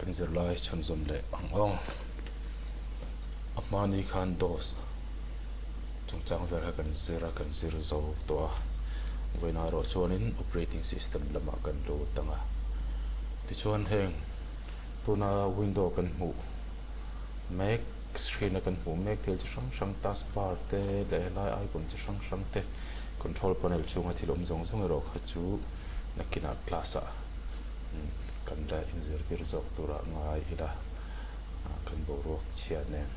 Kan zirlai chhunzawm leh ang aw. A hmani khan DOS chungchang vel kha kan zir a, kan zir zo tawh a. Vawiin erawh chuanin operating system lamah kan lut ang a. Tichuan heng tuna window kan hmuh mek, screen a kan hmuh mek thil chi hrang hrang taskbar te leh helai icon chi hrang hrang te control panel chhunga thil awm zawng zawng erawh kha chu nakinah class ah kan la inzirtir zawk turah ngai ila kan boruak chhia nen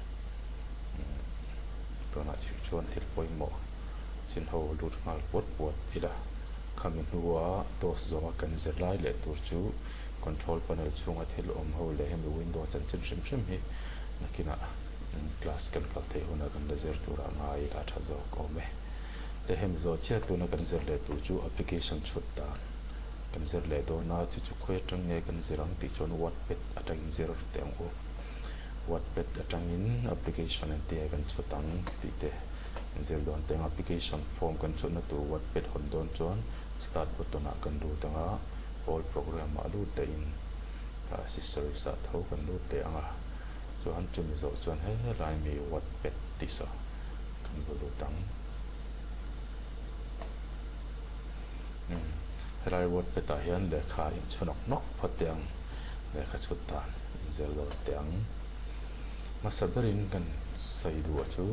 tunah thil chuan thil pawimawh chin ho lut nghal puat puat ila khami hnua DOS zawnga kan zir lai leh tur chu control panel chhunga thil awm ho leh hemi window chanchin hrim hrim hi nakinah class kan kal theih hunah kan la zir turah ngai a tha zawk awm e. Leh hemi zawh chiah tuna kan zir leh tur chu application chhut dan kan zir leh dawn a, chu chu khawi atang nge kan zir ang tih chuan wordpad atangin zir teh ang u. Wordpad atangin application engti nge kan chhut ang tih te kan zir dawn teh ang. Application form kan chhutna tur wordpad hawn dawn chuan start button ah kan lut ang a, all program ah lut dahin accessories ah tho kan lut leh ang a, chuan chumi zawh chuan helai mi wordpad tih saw kan va lut ang. Umm helai wordpad ah hian lehkha inchhu nawk nawk phawt teh ang, lehkha chhut dan inzir dawn teh ang. Hmasa berin kan sawi duh a chu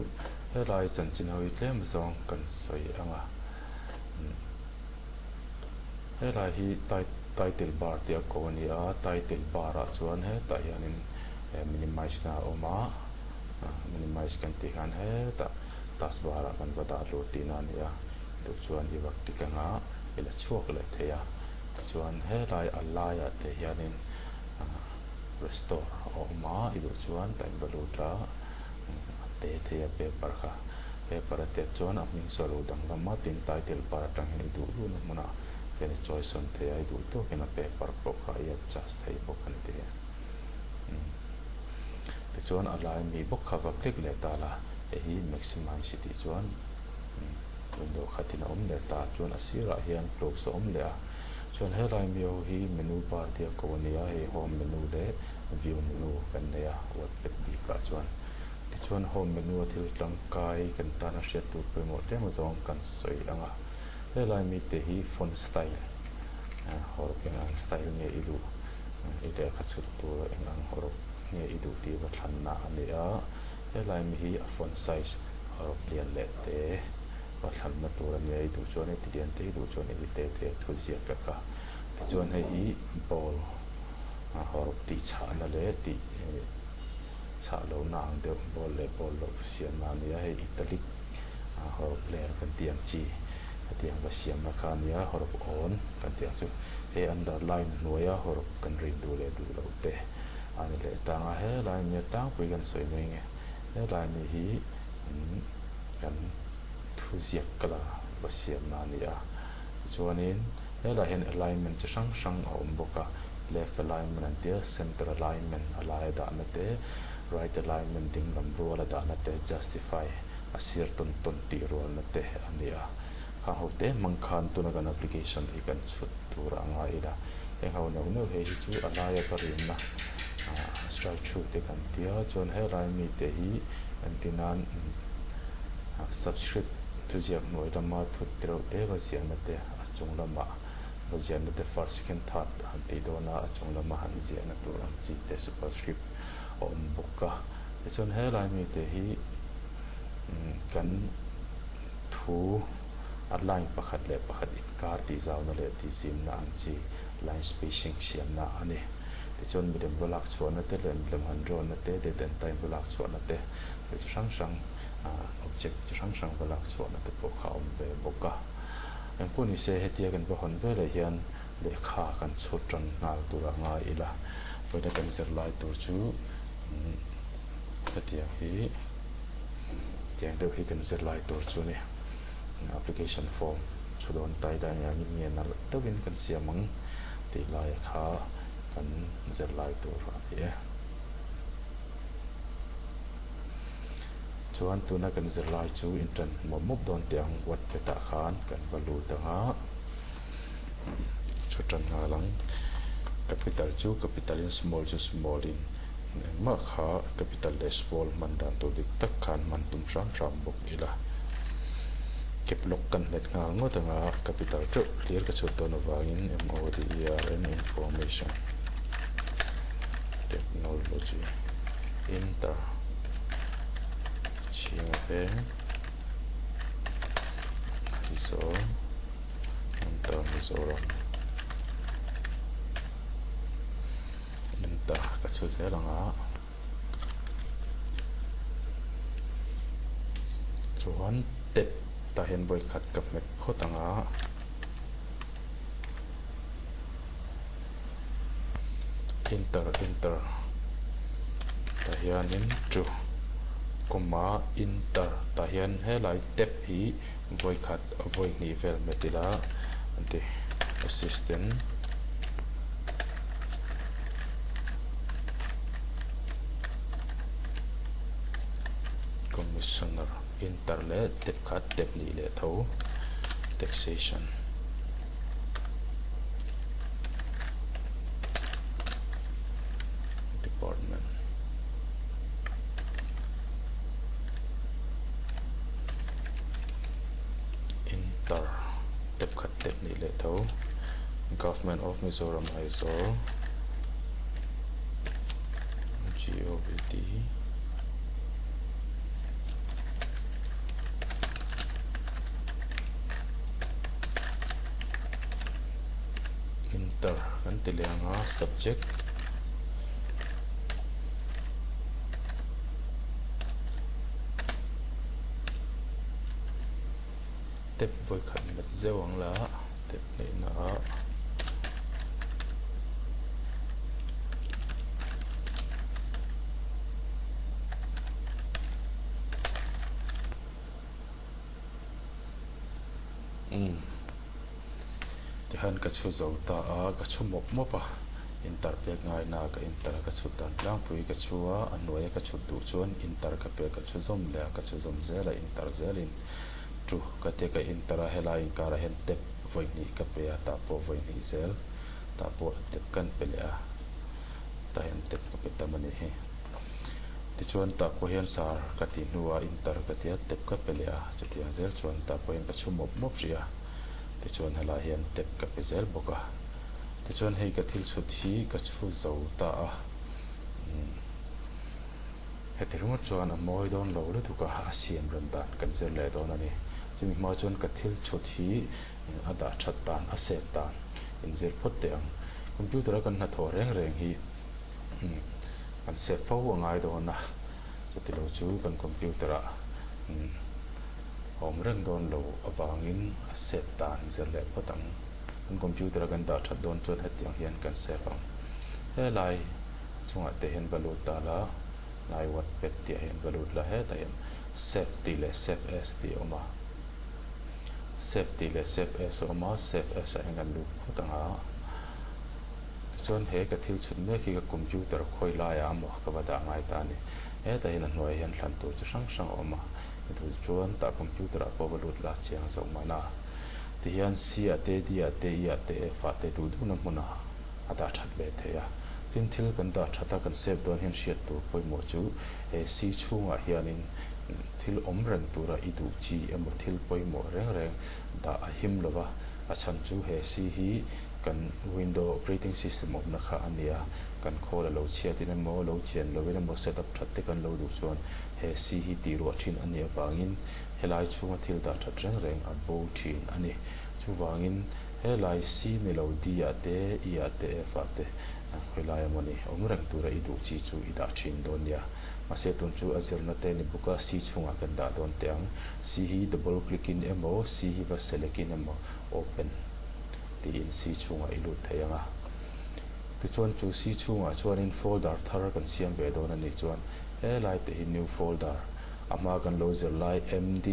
helai chanchin ho hi tlem zawng kan sawi ang a. Umm helai hi title bar tih a ko a ni a, title bar ah chuan hetah hianin minimize na a awm a, minimize kan tih khan hetah taskbar ah kan va dah lut tihna a ni a, duh chuan i va click anga i la chhuak leh thei a, tichuan helai a laiah te hianin restore a awm a, i duh chuan time va lut la a te thei a paper kha, paper a tet chuan a hming saw lo danglam a, tin title bar atang hian i duh duhna hmunah chuan i chawi sawn thei a, i duh tawkin a paper pawh kha i adjust thei bawk a ni ti hian. Tichuan a lai mi bawk kha va click leh ta la, hei hi maximize i tih chuan window khatin a awm leh ta, chuan a sirah hian close a awm leh a, chuan helai mi ho hi menu bar tia ko a ni a, hei home menu leh view menu kan nei a wordpad bikah chuan. Tichuan home menu a thil tangkai kan tana hriat tur pawimawh tlem azawng kan sawi ang a, helai mite hi font style hawrawp eng ang style nge i duh? I lehkha chhut tur eng ang hawrawp nge i duh tih va thlanna a ni a, helai mi hi a font size hawrawp lian leh te va thlanna tur a nia, i duh chuan i ti lian te i duh chuan i ti te te a thu ziak vek a, tichuan hei hi bold hawrawp tih chhahna leh tih chhah lohna ang deuh bold leh bold loh siamna a ni a, hei italic hawrawp ler kan tih ang chi hetiang va siamna kha a nia, hawrawp awn kan tih ang chu. He underline hnuaia hawrawp kan rin duh leh duh loh te a ni leh tang a, helai nia tlangpui kan sawi mai nge, helai mi hi kan thuziak kala va siamna a ni a, tichuanin helaiah hian alignment chi hrang hrang a awm bawk a, left alignment an tia, center alignment a laia dahna te, right alignment ding lam ruala dahna te, justify a sir tawn tawn tih rualna te a ni a. Khang ho te hmang khan tuna kan application hi kan chhut tur a ngai ila, heng ho neuh neuh hei hi chu a laia ka rinna strike through te kan tia chuan helai mite hi entir nan subscript thuziak hnuai lama thut tireuh te va ziahna te a chung lamah va ziahna te first second third han tih dawn a a chung lama han ziahna tur ang chi te superscript a awm bawk a, tichuan helai mite hi kan. Thu a line pakhat leh pakhat inkar tihzauna leh tihzimna ang chi line spacing siamna a ni. Tichuan milem va lak chhuahna te leh milem han drawn-na te, date and time va lak chhuahna te, thil chi hrang hrang, object chi hrang hrang va lak chhuahna te pawh kha a awm ve bawk a. Engpawh ni se hetia kan va hawn veleh hian lehkha kan chhut tan nghal tur a ngai ila, vawiina kan zir lai tur chu hetiang hi. Tiang deuh hi kan zir lai tur chu a ni. Application form thu dawn tai dan engangin nge nalh deuhin kan siam ang tih laia kha kan zir lai tur a ni e. Chuan tuna kan zir lai chu intan mawp mawp dawn teh ang wordpad ah khan kan va lut ang a, thu tan nghal ang. Capital chu capital in small chu small in engmah kha capital leh small hman dan tur dik tak khan hman tum hram hram bawk ila. Cap lock kan hmet nghal ngawt anga capital teuh hlir ka chhut dawn avangin M-O-D-E-R-N information technology inter chhinga veng Aizawl enter Mizoram enter ka chhu zel ang a chuan tep tah hian vawi khat ka hmet phawt ang a. Enter enter tah hianin chu comma enter tah hian helai tab hi vawi khat vawi hnih vel hmet ila an ti assistant commissioner enter leh tab khat tab hnih leh tho taxation. Department. Inter tep khat tep nih leh tho Government of Mizoram Aizawl Govt Inter kan ti leh ang a subject Tep vawi khat met zeuh ang la tep hneihna ah. Umm. Tihian ka chhu zo ta a, ka chhu mawp mawp a, intar pek ngaina ka intar ka chhut dan tlangpui ka chhu a, a hnuaia ka chhut duh chuan intar ka pek ka chhu zawm leh a, ka chhu zawm zel a, intar zelin chu ka tia ka intar a, helai inkarah hian tep vawi hnih ka pe a, tah pawh vawi hnih zel, tah pawh tep kan pe leh a, tah hian tep ka pe tam a nih hi. Tichuan tah pawh hian sar ka tih hnuah intar ka tia tep ka pe leh a, chutiang zel chuan tah pawh hian ka chhu mawp mawp rih a, tichuan helai hian tep ka pe zel bawk a. Tichuan hei ka thil chhut hi ka chhu zo ta a, umm heti ringawt chuan a mawi dawn lo lutuk a, a siam rem dan kan zir leh dawn a ni. Chumi hma chuan ka thil chhut hi a dah that dan, a save dan inzir phawt teh ang. Computer a kan hnathawh reng reng hi. Kan save fo a ngai dawn a, chuti lo chu kan computer ah a awm reng dawn lo avangin a save dan zir leh phawt ang. Kan computer a kan dah that dawn chuan hetiang hian kan save ang. Helai chungah te hian va lut ta la, lai wordpad tih ah hian va lut la, hetah hian save tih leh save as tih a awm a. Save tih leh save as a awm a, save as ah hian kan lut phawt ang a. Tichuan he ka thil chhut mek hi ka computer khawi laiah a maw ka va dah ngai ta a ni. Hetah hian a hnuaiah hian hlan tur chi hrang hrang a awm a, heti chuan tah computer ah pawh va lut la chiang zawk mahna. Tihian C ah te, D ah te, E ah te, F ah te duh duhna hmunah a dah that ve thei a. Tin thil kan dah that a kan save dawn hian hriat tur pawimawh chu he C chhungah hianin thil awm reng tura i duh chi emaw thil pawimawh reng reng dah a him lova, a chhan chu he C hi Kan window operating system awmna kha a nia, kan khawl a lo chhiatin emaw, lo chian loin emaw set up that te kan lo duh chuan he C hi tih ruah thin a nih avangin helai chhunga thil dah that reng reng a bo thin a ni. Chuvangin helai C ni lo D ah te, E ah te, F ah te khawilai emaw ni awm reng tura i duh chi chu i dah thin dawn nia. Mahse tun chu a zirna te ni bawk a, C chhungah kan dah dawn teh ang. C hi double click in emaw, C hi va select in emaw open. tiin C chhungah i lut thei ang a. Tichuan chu C chhungah chuanin folder thar kan siam ve dawn a nih chuan helai te hi new folder a hma kan lo zir lai MD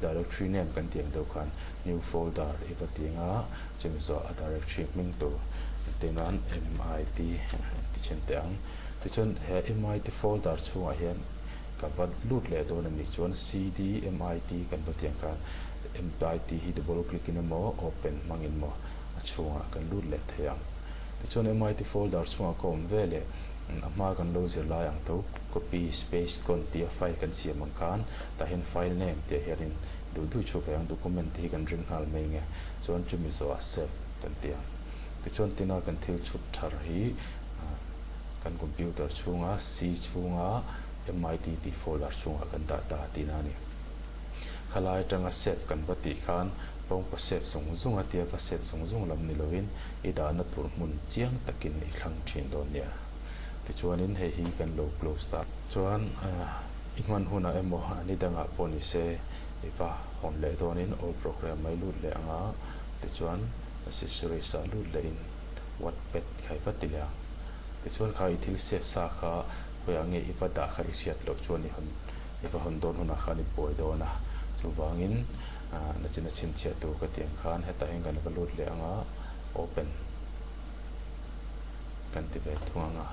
directory name kan tih ang deuh khan new folder i va ti ang a, chumi zawh a directory hming tur entir nan MIT ti chhen teh ang. Tichuan he MIT folder chhungah hian Ka va lut leh dawn a nih chuan CD MIT kan va tih ang khan MIT hi double click in emaw open hmangin maw a chhungah kan lut leh thei ang. Tichuan MIT folder chhungah ka awm ve leh a hma kan lo zir lai ang tho copy space con tia file kan siam ang khan tah hian file name tih ah hianin duh duh chhuak ve ang document te hi kan ring nghal mai nge chuan chumi zawhah save kan ti ang. Tichuan tina kan thil chhut thar hi kan computer chhunga C chhunga MIT tih folder chhungah kan dah ta tihna a ni. Khalai atanga save kan va tih khan pawngkaw save zung zung a tia va save zung zung lam ni lovin i dahna tur hmun chiang takin i thlang thin dawn nia. Tichuanin hei hi kan lo close ta. Chuan i hman hunah emaw a ni dangah pawh ni se i va hawn leh dawnin all program mai lut leh anga tichuan accessories ah lut lehin wordpad kha i va ti leh ang. Tichuan kha i thil save sa kha khawiah nge i va dah kha i hriat loh chuan i hawn I va hawn dawn hunah khan i buai dawn a, chuvangin nachin a chhinchhiah tur ka tih ang khan hetah hian kan va lut leh ang a, open kan ti ve thung ang a,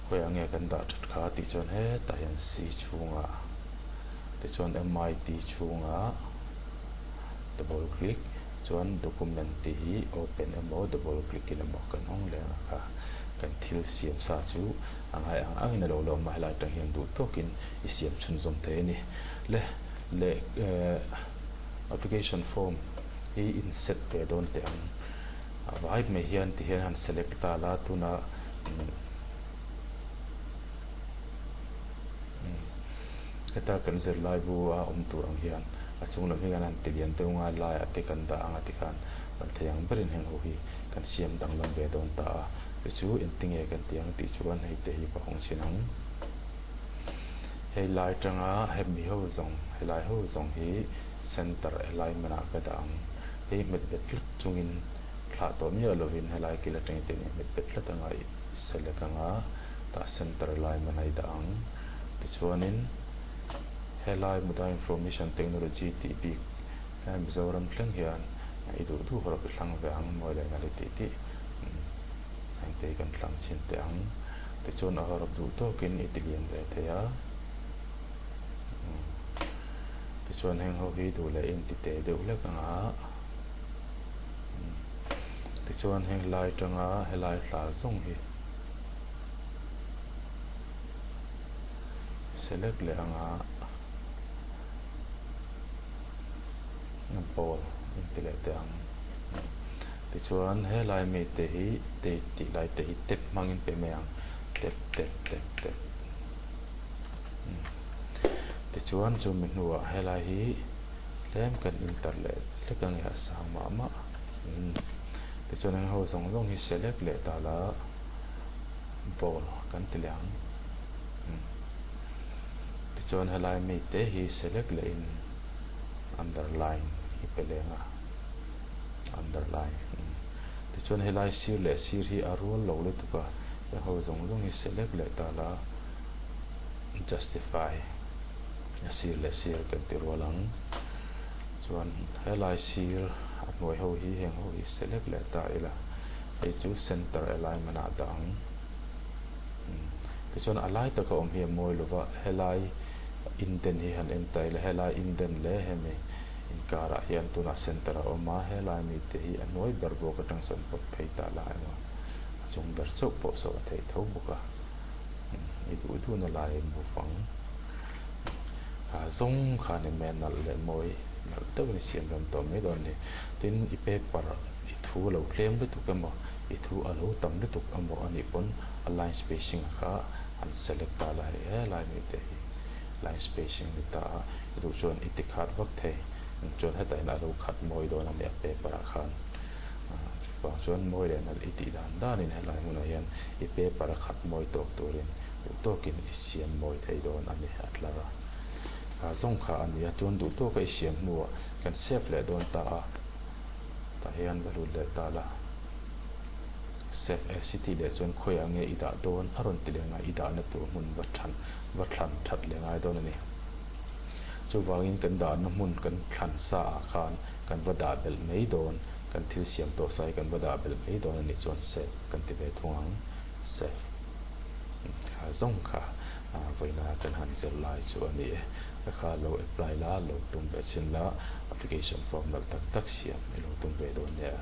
khawiah nge kan dah that kha tih chuan hetah hian C chhungah tichuan MIT chhungah double click chuan document tih hi open emaw double click in emaw kan hawng leh ang a kha kan thil siam sa chu A ngai ang angin a lo lawm a, helai atang hian duh tawkin i siam chhunzawm thei a ni. Le leh application form hi in set ve dawn teh ang. A vai mai hian ti hian han select ta la, tuna heta kan zirlai bu a awm tur ang hian a chung lam hi kan han ti lian deuh ngai laiah te kan dah ang a tikhan kan thei ang berin heng ho hi kan siam danglam ve dawn ta a. Chu chu engtinge kan ti ang tih chuan hei te hi ka hawng chin ang. Hei lai tanga hemi ho zawng, helai ho zawng hi center alignment ah ka dah ang. Hei hmet bet tlat chungin thlah tawh miah lovin helai kil atangin te nih hmet bet tlat anga i select anga tah center alignment a i dah ang. Tichuanin helai Muda Information Technology tih bik He Mizoram thleng hian i duh duh rawh i thlang ve ang mawi leh nalh i tih tih engte hi kan thlang chhin teh ang. Tichuan a hawrawp duh tawkin i ti lian ve thei a. Tichuan heng ho hi duh leh in ti teh deuh hlek ang a. Tichuan heng lai tanga helai hla zawng hi select leh ang a. Ball in ti leh teh ang. Tichuan helai mi te hi date tih lai te hi tep hmangin pe mai ang. Tep tep tep tep. Tichuan chumi hnuah helai hi tlem kan inter leh hlek ang e a sang mah mah. Tichuan eng ho zawng zawng hi select leh ta la ball kan ti leh ang. Tichuan helai mi te hi select lehin underline hi pe leng a, underline. Tichuan helai sir leh sir hi a rual lo lutuk a, he ho zawng zawng hi select leh ta la justify a sir leh sir kan ti rual ang. Chuan helai sir a hnuai ho hi heng ho hi select leh ta ila, hei chu center alignment ah dah ang. Tichuan a lai taka awm hi a mawi lova, helai indent hi han en ta ila, helai indent leh hemi inkarah hian tunah center a awm a, helai mite hi a hnuai ber bawk atang sawn pawt phei ta la emaw a chung ber chauh pawh saw a theih tho bawk a, i duh duhna lai a inmove ang. Kha zawng khan i meh nalh leh mawi nalh deuhin i siam rem tawh mai dawn a ni. Tin, i paper i thu a lo tlem lutuk emaw I thu a lo tam lutuk emaw a nih pawn a line spacing kha han select ta la hei helai mi te hi line spacing ni ta a i duh chuan i ti khat vak thei chuan hetah hian a lo khat mawi dawn a ni a paper ah khan chuvang chuan mawi leh nalh i tih dan danin helai hmunah hian i paper a khat mawi tawk turin duh tawkin i siam mawi thei dawn a ni a tlar a kha zawng kha a ni a chuan duh tawka i siam hnuah kan save leh dawn ta a. Tah hian va lut leh ta la. Save as i tih leh chuan khawiah nge i dah dawn a rawn ti leh ngai, i dahna tur hmun va thlan va thlan that leh ngai dawn a ni. Chuvangin kan dahna hmun kan thlan sa ah khan kan va dah belh mai dawn, kan thil siam tawh sa hi kan va dah belh mai dawn a nih chuan save kan ti ve thung ang. Save kha zawng kha vawiina kan han zir lai chu a ni e. Ka kha lo apply la, lo tum ve chhin la, application form nalh tak tak siam i lo tum ve dawn nia.